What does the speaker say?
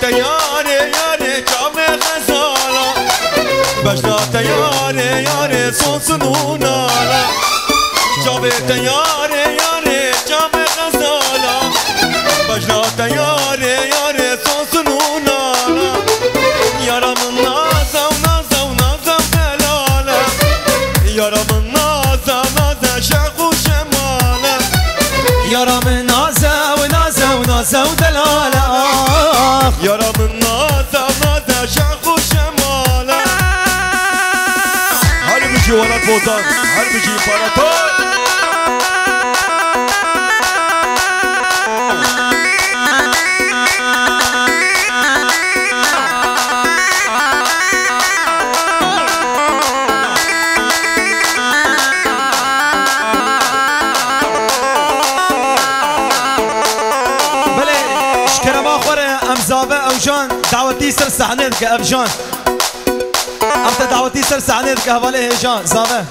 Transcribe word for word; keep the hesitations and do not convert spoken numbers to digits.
Te yarê, yarê, çavê xezala. Bejna te yarê, yarê, sonsin û nala. Çavê te yarê, yarê, çavê xezala. Bejna te yarê, yarê, sonsin û nala. Yara min naza û naza û naza û delala. Yara min naza, naza, şex û şemala. Yara min naze û naze û naze û delale, ah. Yara min naze, naze, şex û şemale. Her bijî welat Botan, her bijî împarator. Belê, ji kerema xwe re em Zave Evcan dawetî ser sahnê dike, Evcan. Em te dawetî ser sahnê dike, hevalê hêja, Zave.